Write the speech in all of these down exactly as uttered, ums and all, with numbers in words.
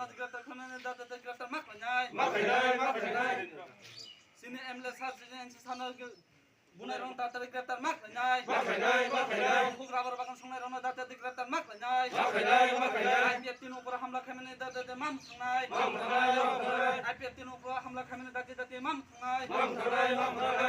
Graftar khlainai, da, da, da, graftar ma khlainai. Ma khlainai, ma khlainai. Chini M L A sir, chini N C sano ge-, bunai rong ta, ta, graftar ma khlainai. Ma khlainai, ma khlainai. Bugra bor bagan songnai rong da, da, da, graftar ma khlainai. Ma khlainai, ma khlainai. I P F T ni upor hamla khaimani da, da, da, ma mwthangnai. Ma mwthangnai, ma mwthangnai. I P F T ni upor hamla khaimani da, da, da, ma Hai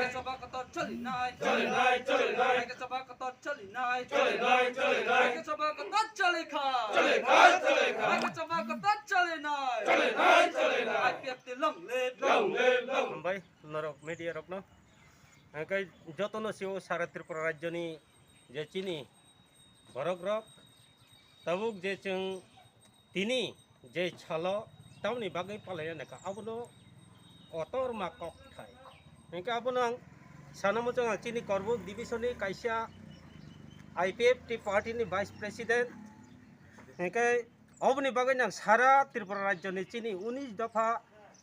ke choba kotor choli nai. Choli nai, choli nai. Hai ke choba kotor choli nai. Choli nai, choli nai. Hai ke choba kotor choli kha. Choli kha, choli kha. Hai ke choba kotor choli nai. Choli nai, choli nai. I P F T long live. Long live, long. Hambai norok media rokno. Hingke jotono sio sara Tripura rajyoni je chini borok rok tabuk je chwng tini je salo tamoni bagwi palaina nangkha, abono kotorma kokthai. Hingke abono ang sana muchung ang chini Korbuk division ni kaisa I P F T party ni vice president. Hingke oboni bagwi ang sara Tripura rajyo ni chini unis dopha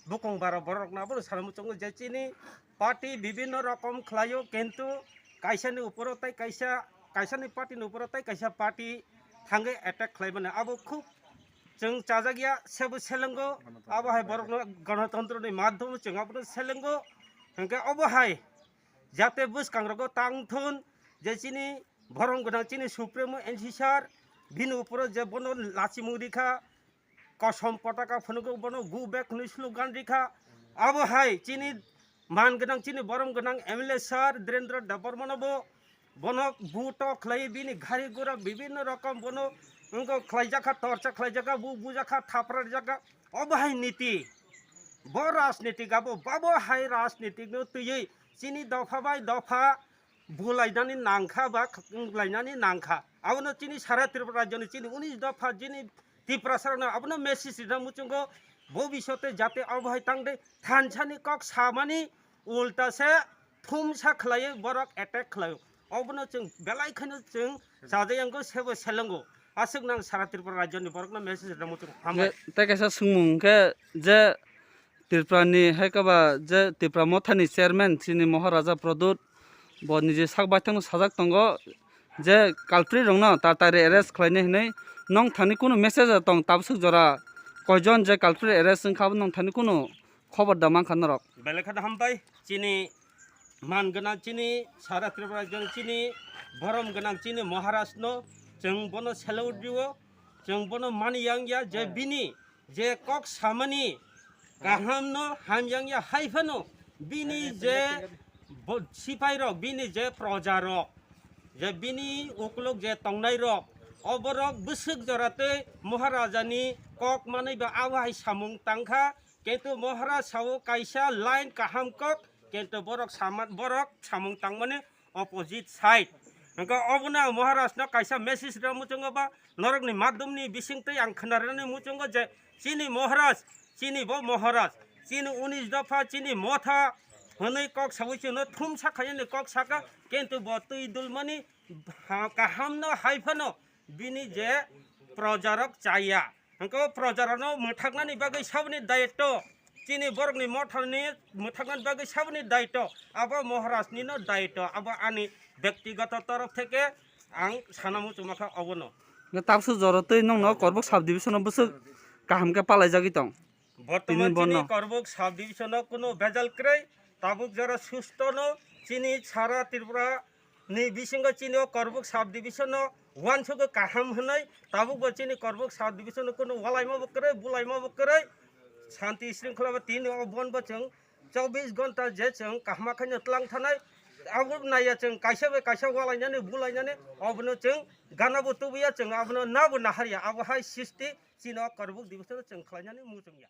bukung bara borok no abono sana muchungo je chini party bibinno rokom khlaio, kintu kaisani uporo tai kaisa, kaisani party ni uporo tai kaisa party thangwi attack khlai mano, abo khub chwng chajakya, sebo selengo, abo hai borokno ganatantroni madhyamo chwng abono selengo, hwnkhe obo hai jate bwskangrogo tangthun je chini borom gwnang chini supremo N C sir bini uporo je bono lachimung rikha, kosom potaka phunugo bono go back hinwi slogan rikha. Abo hai chini man gwnang, chini borom gwnang M L A sir Dhirendra Debbarmano bo bono buto khlai bini gari gura bibinno rokom bono wngkha khlaijakha, torcha khlaijakha, bu bujakha, thapra rijakha. Obo hai niti, bo rajnitik abo, babo hai rajnitik no twiwi chini dopha bai dopha bulainani nangkha ba wnglainani nangkha. Abono chini sara Tripura rajyoni chini unis dopha chini Tiprasarokno abono message rina muchungo, bobisyote jate obo hai tangde thansani kok samani ulta se thumsa khlaiwi borok attack khlaio. Obono chwng belai kheno chwng chajayangko sebo selengo. Aswk nang sara Tripura rajyoni borokno message rina muchungo. Hambai. Tei kaisa swngmung hwnkhe je Tripura ni hai kaba je Tripura Motha ni chairman chini Maharaja Pradyut bo niji sak baithang no sajak tongo je culprit rok no tatari arrest khlainai hinwi nong thani kunu message tong tabswk jora koijon je culprit arrest wngkha abo nong thani kunu khobor da mankha norok. Belai kheno hambai chini man gwnang chini sara Tripura rajyoni chini borom gwnang chini Maharaj no chwng bono salute rio, chwng bono mani yang ya je bini je kok samani kaham no hamyang ya hai phano bini je bo-, sipai rok, bini je proja rok, je bini ukuluk je tongnai rok, oborok bwswk jora tei Maharaja ni kok manwi ba abo hai samung tangkha, kintu Maharaj sao kaisa line kaham kok, kintu borok sama, borok samung tangmani opposite side. Hwnkhe obono ang Maharaj no kaisa message rw muchungo ba norokni madhyamni bisingtwi ang khwnarwni muchungo je chini Maharaj, chini bo Maharaj, chini unis dopha, chini motha hwnwi kok sawi chwngno thumsa khainani kok saka, kintu bo twi dulmani ha-, kaham no hai phano bini je projarok chaya. Hwnkhe o projarokno mwthaknani bagwi saboni daitto, chini borokni mothani mwthaknani bagwi saboni daitto, abo Maharajni no daitto, abo ani bektigoto torof theke ang sana muchungma kha obono. Hwnkhe tabswk jora twi nongno Korbuk sub division o bwswk kaham khe palaijagwi tong? Bortoman tini chini bono Korbuk sub division o kunu bejal kwrwi, tabuk jora susto no chini sara Tripura ni bisingo chini o Korbuk sub division no uansukgo kaham hwnwi, tabuk bo chini Korbuk sub division no kunu walaima bo kwrwi, bulaima bo kwrwi, santi shringkhola bo tini o bon bo chwng chobbish gonta je chwng kahma khaino tlang thanai, abo naiya chwng kaisa bai kaisa walainani bulainani obono chwng gana bo tubuya, chwng abono na bo naharya, abo hai sisti chini o Korbuk division no chwng khlainani muchungya.